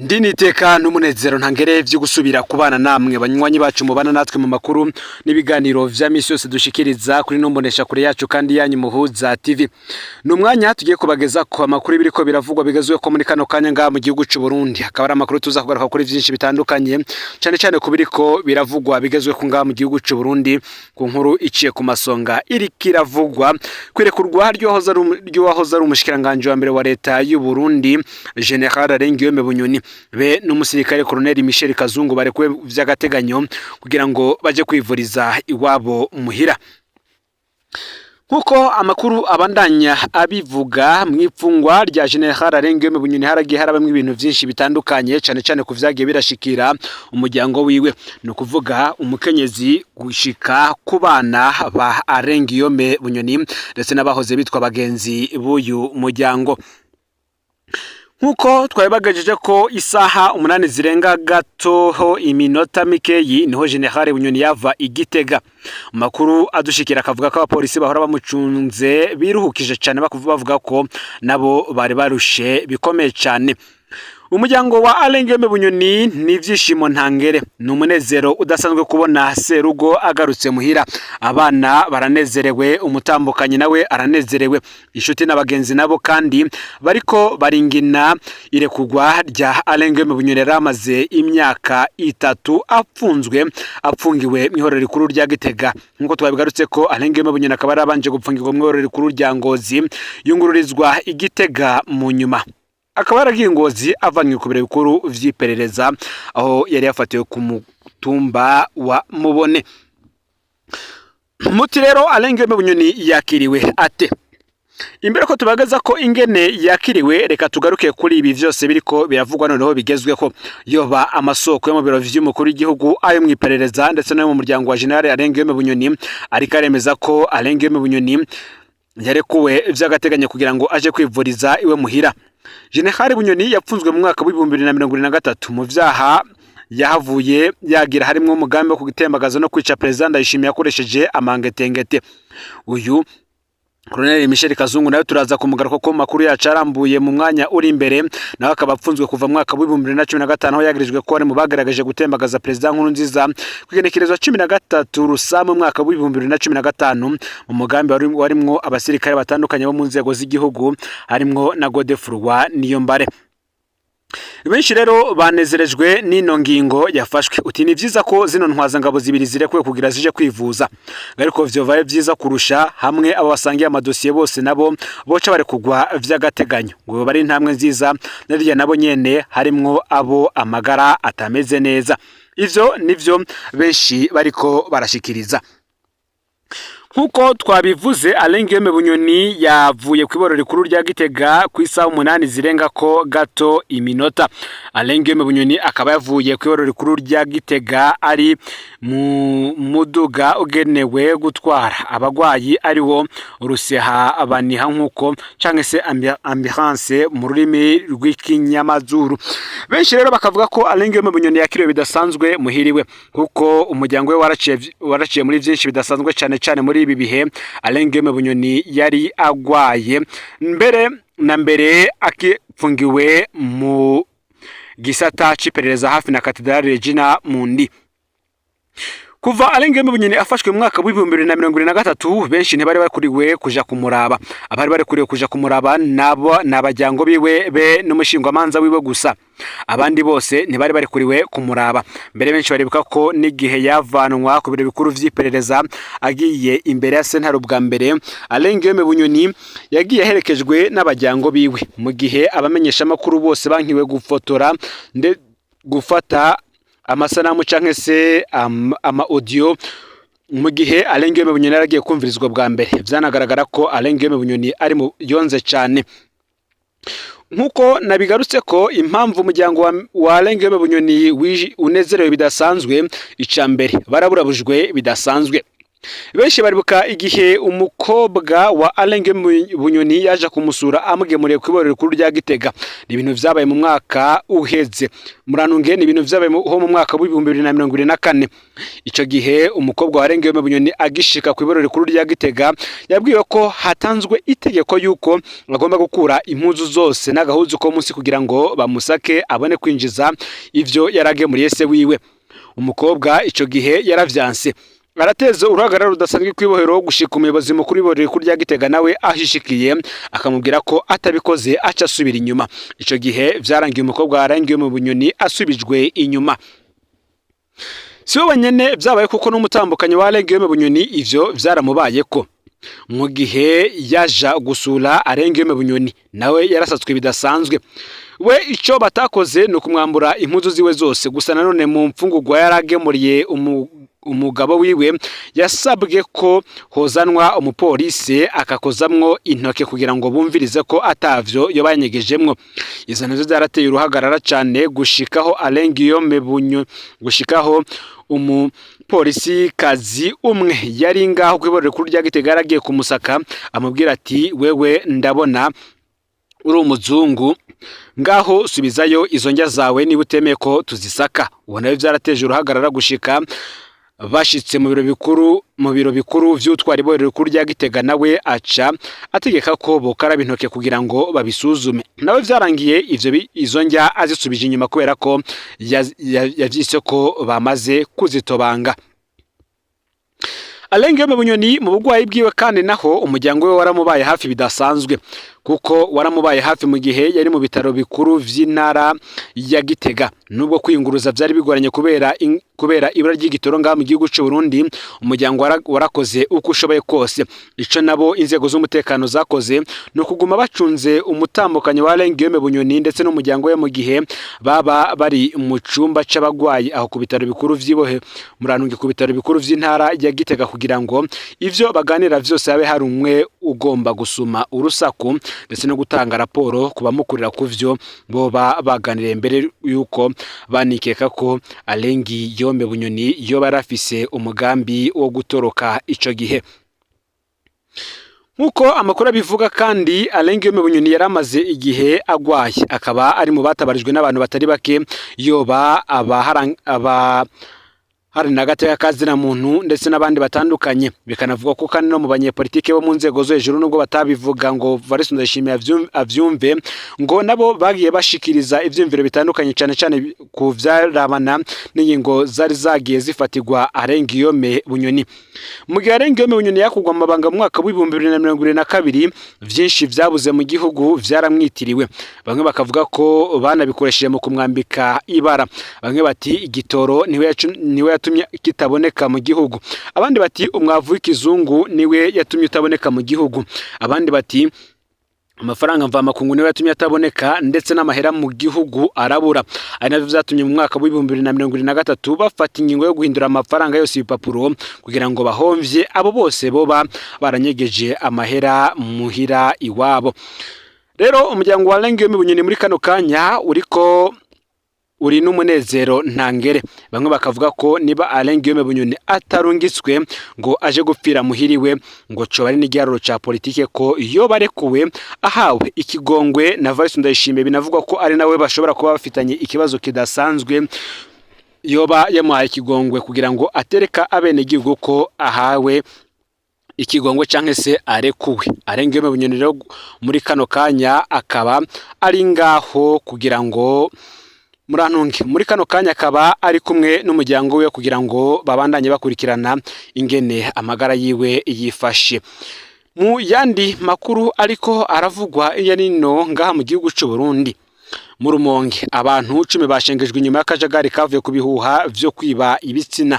Ndi niteka n'umunezero ntangere vyo gusubira kubana namwe, banywanyi bacu mubana natwe mu makuru n'ibiganiro vya misi yose dushikiriza kuri no mbonesha kure yacu kandi yanyu Muhuza TV. Ni umwanya tugiye kubageza ku amakuru biriko biravugwa bigezweho ko muri kano kanya ngaha mu gihugu c'u Burundi. Akaba ari amakuru tuza kugaruka kuri vyinshi bitandukanye, cane cane ku biriko biravugwa bigezweho ngaha mu gihugu c'u Burundi, ku nkuru iciye ku masonga iriko iravugwa kwirekurwa ry'uwahoze ari umushikiranganje wa mbere wa leta y'u Burundi, Général Alain Guillaume Bunyoni, be n'umusirikare Colonel Michel Kazungu, barekuwe vy'agateganyo kugira ngo baje kwivuriza iwabo muhira. Nkuko amakuru abandanya abivuga, mw'ipfungwa rya Général Alain Guillaume Bunyoni haragiye harabamwo ibintu vyinshi bitandukanye, cane cane ku vyagiye birashikira umuryango wiwe, ni ukuvuga umukenyezi gushika ku bana ba Alain Guillaume Bunyoni, ndetse n'abahoze bitwa bagenzi b'uyu muryango. Nkuko twabibagejeje ko isaha 8 zirenga gatoho iminota mikeyi niho Général Bunyoni yava igitega. Amakuru adushikira akavuga ko abapolisi bahora bamucunze biruhukije cyane, bavuga ko nabo bari barushe bikomeye cyane. Umuryango wa Alain Guillaume Bunyoni ni ibyishimo ntangere, ni umunezero udasanzwe kubona serugo agarutse muhira. Abana baranezerewe, umutambukanyi nawe aranezerewe, inshuti n'abagenzi nabo kandi bariko baringina irekugwa rya Alain Guillaume Bunyoni. Yari amaze imyaka 3 apfunzwe, apfungiwe mu ihorero rikuru rya Gitega. Nk'uko twabigarutse ko Alain Guillaume Bunyoni akaba yarabanje gupfungirwa mu ihorero rikuru rya Ngozi, yungururizwa i Gitega mu nyuma akaba yaragiye Ngozi avanywe ku biro bikuru vy'iperereza aho yari yafatiwe ku mutumba wa Mubone. Muti rero Alain Guillaume Bunyoni yakiriwe ate? Imbere ko tubagaza ko ingene yakiriwe, reka tugaruke kuri ibi vyose biriko biravugwa noneho bigezweho. Yoba amasoko yo mu biro vy'umukuru w'igihugu, ayo mw'iperereza, ndetse no mu muryango wa Général Alain Guillaume Bunyoni, ariko aremeza ko Alain Guillaume Bunyoni yarekuwe vy'agateganyo kugira ngo aje kwivuriza iwe muhira. Général Bunyoni yapfunzwe mu mwaka w'2023 mu vyaha yahavuye yagira harimwo umugambi wo kugitembagaza no kwica Perezida Ndayishimiye akoresheje amangetengete. Uyu Colonel Michel Kazungu nawe turaza kumugaruka ko makuru yacu arambuye mu mwanya uri imbere, nawe akaba apfunzwe kuva mu mwaka w'2015 aho yagirijwe ko ari mu bagaragaje gutembagaza Perezida Nkurunziza ku igenekerezo 13 Rusama mu mwaka w'2015, mu mugambi warimwo abasirikare batandukanye bo mu nzego z'igihugu, harimwo na Godefroid Niyombare. Benshi rero banezerejwe n'ino ngingo yafashwe. Uti ni vyiza ko zino ntwazangabo zibiri zirekuwe kugira zije kwivuza, ariko vyovaye vyiza kurusha hamwe abo basangiye amadosiye bose nabo boca barekugwa vy'agateganyo, ngo bari intambwe nziza narirya nabo nyene harimwo abo amagara atameze neza. Ivyo nivyo benshi bariko barashikiriza. Nkuko twabivuze, Alain Guillaume Bunyoni yavuye ku iboro rikuru rya Gitega ku isaha 8 zirenga ko gato iminota. Alain Guillaume Bunyoni akaba yavuye ku iboro rikuru rya Gitega ari mu muduga ugenewe gutwara abagwayi, ari wo Ruseha baniha nkuko canke se ambulance mu rurimi rw'ikinyamazuru. Benshi rero bakavuga ko Alain Guillaume Bunyoni yakiriwe bidasanzwe muhiriwe, kuko umuryango we waraciye muri vyinshi bidasanzwe, cane cane muri ibi bihe Alain Guillaume Bunyoni yari agwaye, mbere na mbere akifungiwe mu gisata c'iperereza hafi na Katedrale Regina Mundi. Kuva Alain Guillaume Bunyoni afashwe mu mwaka w'2023, benshi ntibari bakuriwe kuja kumuraba. Abari barekuriwe kuja kumuraba nabo ni abajyango biwe be n'umushingwamanza wiwe gusa, abandi bose ntibari barekuriwe kumuraba. Mbere benshi baribuka ko n'igihe yavanwa ku biro bikuru vy'iperereza agiye imbere ya sentare ubwa mbere, Alain Guillaume Bunyoni yagiye aherekejwe n'abajyango biwe, mu gihe abamenyeshamakuru bose bankiwe gufotora nde gufata amasanamu canke se ama audio mu gihe Alain Guillaume Bunyoni yaragiye kumvirizwa bwa mbere. Vyanagaragara ko Alain Guillaume Bunyoni ari mu yonze cane. Nkuko nabigarutse ko impamvu umuryango wa Alain Guillaume Bunyoni unezerewe bidasanzwe, ica mbere baraburabujwe bidasanzwe. Benshi baribuka igihe umukobwa wa Alain Bunyoni yaje kumusura amugemuriye ku iborero rikuru rya Gitega. Ni ibintu vyabaye mu mwaka uheze, murantunge, ni ibintu vyabaye ho mu mwaka w'2024. Ico gihe umukobwa wa Alain Bunyoni agishika ku iborero rikuru rya Gitega yabwiwe ko hatanzwe itegeko yuko agomba gukura impuzu zose n'agahuzu ko munsi kugira ngo bamusake abone kwinjiza ivyo yaragemuriye se wiwe. Umukobwa ico gihe yaravyanse, arateza uruhagarara rudasanzwe kw'ibohero, gushika umuyobozi mukuru w'ibohero rikuru rya Gitega nawe ahishikiye akamubwira ko atabikoze aca asubira inyuma. Ico gihe vyarangiye umukobwa warangiye mu Bunyoni asubijwe inyuma. Si we wenyene vyabaye, kuko n'umutambukanyi wa Alain Guillaume Bunyoni ivyo vyaramubayeko mu gihe yaja gusura Alain Guillaume Bunyoni, nawe yarasatswe bidasanzwe. We ico batakoze ni ukumwambura impuzu ziwe zose gusa. Nanone mu mfungurwa yaragemuriye umugabo wiwe, yasabwe ko hozanwa umupolisi akakozamwo intoke kugira ngo bumvirize ko atavyo yoba yanyegejemwo. Izo nazo zarateye uruhagarara cane, gushikaho Alain Guillaume Bunyo, gushikaho umupolisi kazi umwe yari ngaho kw'iborero rikuru rya Gitega yaragiye kumusaka, amubwira ati: "Wewe ndabona uri umuzungu, ngaho subizayo izo ndya zawe niba utemeye ko tuzisaka." Uwo nawe vyarateje uruhagarara gushika bashitse mu biro bikuru vy'utwara iborero rikuru rya Gitega, nawe aca ategeka ko bokaraba intoke kugira ngo babisuzume. Nawe vyarangiye ivyo izo ndya azisubije inyuma kubera ko yavyise ko bamaze kuzitobanga. Alain Guillaume Bunyoni mu bugwayi bwiwe kandi naho umuryango we waramubaye hafi bidasanzwe, kuko waramubaye hafi mu gihe yari mu bitaro bikuru vy'intara ya Gitega. Nubwo kwiyunguruza vyari bigoranye kubera ibura ry'igitoro ngaha mu gihugu c'u Burundi, umuryango warakoze uko ushoboye kose. Ico nabo inzego z'umutekano zakoze ni ukuguma bacunze umutambukanyi wa Alain Guillaume Bunyoni ndetse n'umuryango we mu gihe baba bari mu cumba c'abagwayi aho ku bitaro bikuru vy'ibohe, murantunge, ku bitaro bikuru vy'intara ya Gitega, kugira ngo ivyo baganira vyose habe hari umwe ugomba gusuma urusaku ndetse no gutanga raporo ku bamukurira ku vyo boba baganiriye, mbere yuko banikeka ko Alain Guillaume Bunyoni yoba yarafise umugambi wo gutoroka ico gihe. Nk'uko amakuru abivuga kandi, Alain Guillaume Bunyoni yari amaze igihe agwaye, akaba ari mu batabarijwe n'abantu batari bake, yoba aba hari n'agateka kazina muntu ndetse n'abandi batandukanye. Bikanavuga ko kandi no mu banyepolitike bo mu nzego zo hejuru, nubwo batabivuga ngo Evariste Ndayishimiye avyumve, ngo nabo bagiye bashikiriza ivyumviro bitandukanye, cane cane ku vyarabana n'ingingo zari zagiye zifatirwa Alain Guillaume Bunyoni. Mu gihe Alain Guillaume Bunyoni yakugwa mu mabanga mu mwaka w'2022, vyinshi vyabuze mu gihugu vyaramwitiriwe. Bamwe bakavuga ko banabikoresheje mu kumwambika ibara. Bamwe bati igitoro niwe yatumye kitaboneka mu gihugu, abandi bati umwavu w'ikizungu niwe yatumye utaboneka mu gihugu, abandi bati amafaranga mvamakungu niwe yatumye ataboneka, ndetse n'amahera mu gihugu arabura. Ari navyo vyatumye mu mwaka w'2023 bafata ingingo yo guhindura amafaranga yose ibipapuro kugira ngo bahomvye abo bose boba baranyegeje amahera muhira iwabo. Rero umuryango wa Alain Guillaume Bunyoni muri kano kanya uriko uri n'umunezero ntangere. Bamwe bakavuga ko niba Alain Guillaume Bunyoni atarungitswe ngo aje gupfira muhiriwe, ngo coba ari n'igiharuro ca politike, ko iyo barekuwe ahawe ikigongwe na Evariste Ndayishimiye, binavugwa ko ari nawe bashobora kuba bafitanye ikibazo kidasanzwe, yoba yamuhaye ikigongwe kugira ngo atereka abenegihugu ko ahawe ikigongwe canke se arekuwe. Alain Guillaume Bunyoni rero muri kano kanya akaba ari ngaho kugira ngo, murantunge, muri kano kanya akaba ari kumwe n'umuryango we kugira ngo babandanye bakurikirana ingene amagara yiwe yifashe. Mu yandi makuru ariko aravugwa iya nino ngaha mu gihugu c'u Burundi, mu Rumonge abantu 10 bashengejwe inyuma y'akajagari kavuye ku bihuha vyo kwiba ibitsina.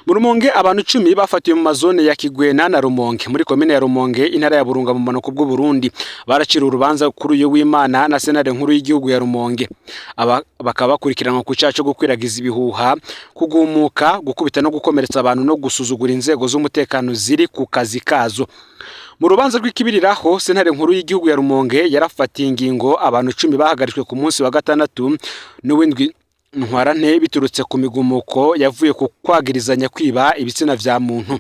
Mu Rumonge abantu 10 bafatiwe mu mazone ya Kigwena na Rumonge muri komine ya Rumonge, intara ya Burunga, mu bumanuko bw'u Burundi. Baracira urubanza kuri uyu w'Imana na sentare nkuru y'igihugu ya Rumonge. Aba bakaba bakurikiranwa ku caha co gukwiragiza ibihuha, kugumuka, gukubita no gukomeretsa abantu no gusuzugura inzego z'umutekano ziri ku kazi kazo. Mu rubanza rw'ikibiriraho, sentare nkuru y'igihugu ya Rumonge yarafatiye ingingo abantu 10 bahagaritswe ku munsi wa gatandatu n'uwindwi. Ntwarante biturutse ku migumuko yavuye ku kwagirizanya kwiba ibitsina vya muntu.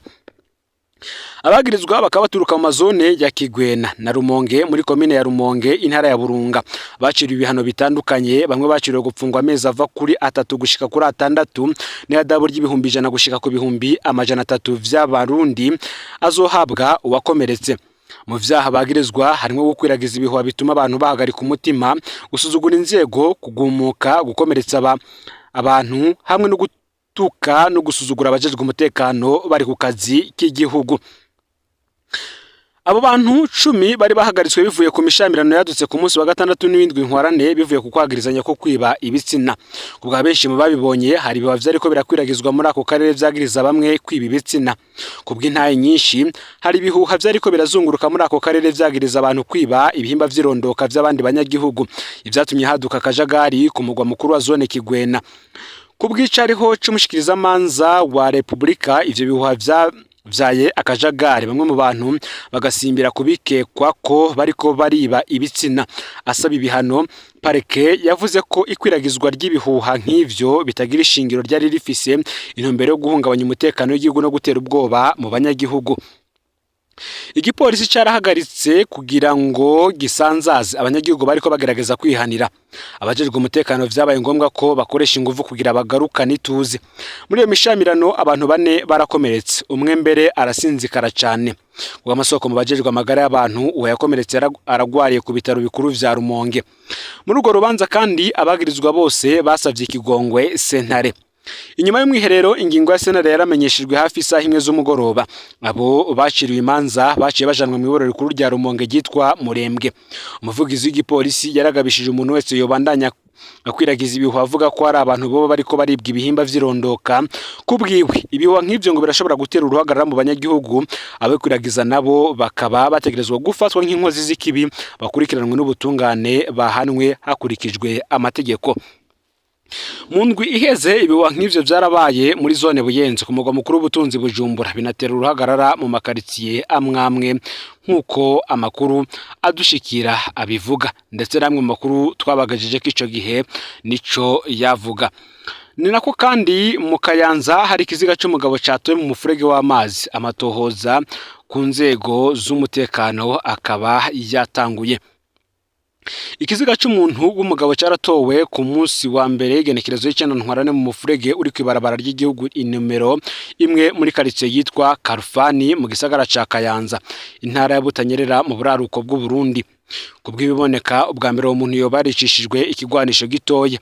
Abagirizwa bakaba baturuka mu mazone ya Kigwena na Rumonge muri komine ya Rumonge, intara ya Burunga. Baciriwe ibihano bitandukanye, bamwe baciriwe gupfungwa amezi ava kuri 3 gushika kuri 6 n'ihadabu ry'ibihumbi 100 gushika ku 300,000 vy'abarundi azohabwa uwakomeretse. Mu vyaha bagirizwa harimwo gukwiragiza ibihuha bituma abantu bahagarika umutima, gusuzugura inzego, kugumuka, gukomeretsa abantu hamwe no gutuka no gusuzugura abajejwe umutekano bari ku kazi k'igihugu. Abo bantu 10 bari bahagaritswe bivuye ku mishamirano yadutse ku munsi wa gatandatu n'windwi Ntwarante bivuye ku kwagirizanya ko kwiba ibitsina. Ku bwa benshi mu babibonye, hari ibihuha vyariko birakwiragizwa muri ako karere vyagiriza bamwe kwiba ibitsina. Ku bw'intahe nyinshi, hari ibihuha vyariko birazunguruka muri ako karere vyagiriza abantu kwiba ibihimba vy'irondoka vy'abandi banyagihugu, ivyatumye haduka akajagari ku mugwa mukuru wa zone Kigwena. Ku bw'icariho c'umushikirizamanza wa Repubulika, ivyo bihuha vyaye akajagari, bamwe mu bantu bagasimbira kubikekwa ko bariko bariba ibitsina. Asaba ibihano, parike yavuze ko ikwiragizwa ry'ibihuha nk'ivyo bitagira ishingiro ryari rifise intumbero yo guhungabanya umutekano w'igihugu no gutera ubwoba mu banyagihugu. Igipolisi carahagaritse kugira ngo gisanzaze abanyagihugu bariko bagerageza kwihanira. Abajejwe umutekano vyabaye ngombwa ko bakoresha inguvu kugira bagarukane ituze. Muri iyo mishamirano abantu bane barakomeretse, umwe mbere arasinzikara cane. Kubw'amasoko mu bajejwe amagara y'abantu, uwo yakomeretse aragwariye ku bitaro bikuru vya Rumonge. Muri urwo rubanza kandi abagirizwa bose basavye ikigongwe sentare. Inyuma y'umwiherero, ingingo ya sentare yaramenyeshejwe hafi isaha 1 z'umugoroba. Abo baciriwe imanza baciye bajanwa mw'iborero rikuru rya Rumonge ryitwa Murembwe. Umuvugizi w'igipolisi yaragabishije umuntu wese yobandanya akwiragiza ibihuha avuga ko hari abantu boba bariko baribwa ibihimba vy'irondoka. Kubwiwe, ibihuha nk'ivyo ngo birashobora gutera uruhagarara mu banyagihugu, abakwiragiza nabo bakaba bategerezwa gufatwa nk'inkozi z'ikibi, bakurikiranwe n'ubutungane, bahanwe hakurikijwe amategeko. Mu ndwi iheze ibihuha nk'ivyo vyarabaye muri zone Buyenzi ku mugwa mukuru w'ubutunzi Bujumbura, binatera uruhagarara mu makaritsiye amwamwe, nk'uko amakuru adushikira abivuga, ndetse namwe mu makuru twabagajije ko ico gihe nico yavuga. Ni nako kandi mu Kayanza hari ikiziga c'umugabo catowe mu mufurege w'amazi, amatohoza ku nzego z'umutekano akaba yatanguye. Ikiziga c'umuntu w'umugabo caratowe ku munsi wa mbere igenekerezo y'9 Ntwarante mu mufurege uri kw'ibarabara ry'igihugu inomero 1 muri karitsiye yitwa Karufani mu gisagara ca Kayanza, intara ya Butanyerera mu buraruko bw'Uburundi. Kubw'ibiboneka ubwa mbere, uwo muntu yoba yaricishijwe ikigwanisho gitoya.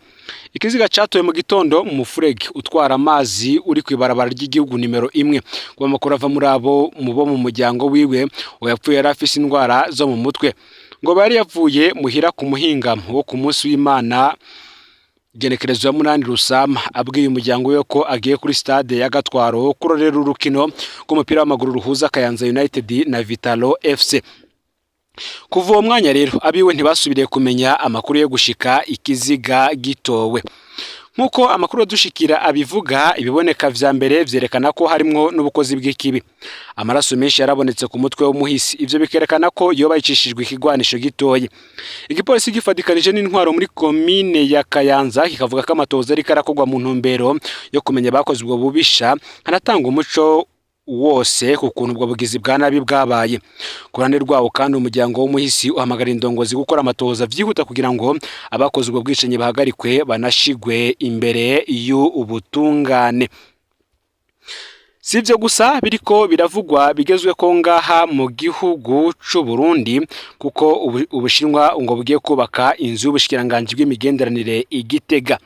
Ikiziga catowe mu gitondo mu mufurege utwara amazi uri kw'ibarabara ry'igihugu nimero 1. Kuba amakuru ava muri abo mu bo mu muryango wiwe, uwo yapfuye yari afise indwara zo mu mutwe. Ngo bari yavuye muhira ku muhingamo wo ku munsi w'Imana igenekerezo ya 8 Rusama, abwiye umuryango we ko agiye kuri stade ya Gatwaro kurorera urukino rw'umupira w'amaguru ruhuza Kayanza United na Vitalo FC. Kuva uwo mwanya rero abiwe ntibasubiriye kumenya amakuru yo gushika ikiziga gitowe. Nk'uko amakuru adushikira abivuga, ibiboneka vya mbere vyerekana ko harimwo n'ubukozi bw'ikibi. Amaraso menshi yarabonetse ku mutwe w'umuhisi, ivyo bikerekana ko yoba yicishijwe ikigwanisho gitoyi. Igipolisi gifadikanije n'intwaro muri komine ya Kayanza kikavuga ko amatohoza ariko arakorwa mu ntumbero yo kumenya abakoze ubwo bubisha, hanatanga umuco wose ku kuntu ubwo bugizi bwa nabi bwabaye. Ku ruhande rwawo kandi, umuryango w'umuhisi uhamagara indongozi gukora amatohoza vyihuta kugira ngo abakoze ubwo bwicanyi bahagarikwe banashigwe imbere y'ubutungane. Si ivyo gusa biriko biravugwa bigezwe ko ngaha mu gihugu c'u Burundi, kuko Ubushinwa ngo bugiye kubaka inzu y'ubushikiranganji bw'imigenderanire i Gitega.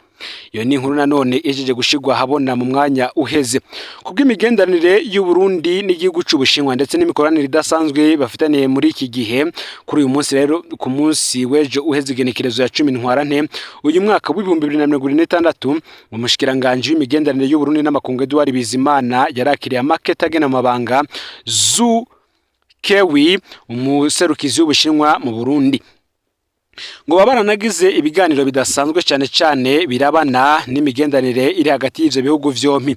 Iyo ni inkuru nanone ihejeje gushirwa ahabona mu mwanya uheze. Kubw'imigenderanire y'u Burundi n'igihugu c'Ubushinwa ndetse n'imikoranire idasanzwe bafitaniye muri iki gihe, kuri uyu munsi rero, ku munsi w'ejo uheze igenekerezo ya 10 Ntwarante uyu mwaka w'2026, umushikiranganji w'imigenderanire y'u Burundi n'amakungu Edouard Bizimana yarakiriye amakete agena amabanga Zu Kewi, umuserukizi w'Ubushinwa mu Burundi. Ngo baba baranagize ibiganiro bidasanzwe, cyane cyane birabana n'imigenderanire iri hagati y'ivyo bihugu vyompi,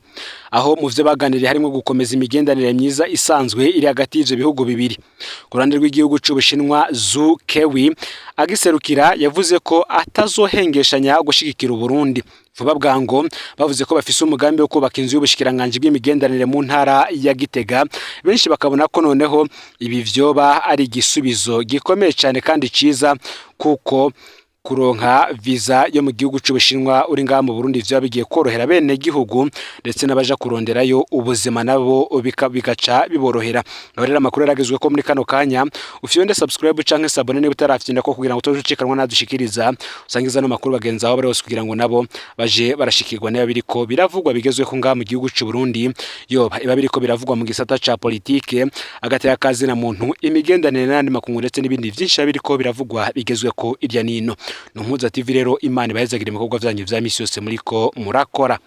aho mu vyo baganiriye harimo gukomeza imigenderanire myiza isanzwe iri hagati y'ivyo bihugu bibiri. Ku ruhande rw'igihugu c'Ubushinwa, Zu Kewi agiserukira yavuze ko atazohengeshanya gushigikira Uburundi. Vuba bwango bavuze ko bafise umugambi wo kubaka inzu y'ubushikiranganji bw'imigenderanire mu ntara ya Gitega. Benshi bakabona ko noneho ibi vyoba ari igisubizo gikomeye cyane kandi ciza, kuko kuronka visa yo mu gihugu c'Ubushinwa uri ngaha mu Burundi vyoba bigiye korohera bene gihugu, ndetse n'abaja kuronderayo ubuzima nabo bigaca biborohera. Aho rero amakuru yaragezwe ko muri kano kanya ufyonde subscribe canke s'abonner niba utarafyonda ko, kugira ngo utoje ucikanwa nadushikiriza. Usangiza no makuru bagenzi aho bari hose, kugira ngo nabo baje barashikirwa niba biriko biravugwa bigezwe ko ngaha mu gihugu c'u Burundi, yoba iba biriko biravugwa mu gisata ca politike, agateka kazi na muntu, imigenderanire n'andi makungu, ndetse n'ibindi vyinshi biba biriko biravugwa bigezwe ko irya nino. Ni Mpuza TV rero. Imana ibahezagire ibikorwa vyanyu vya misi yose muriko murakora.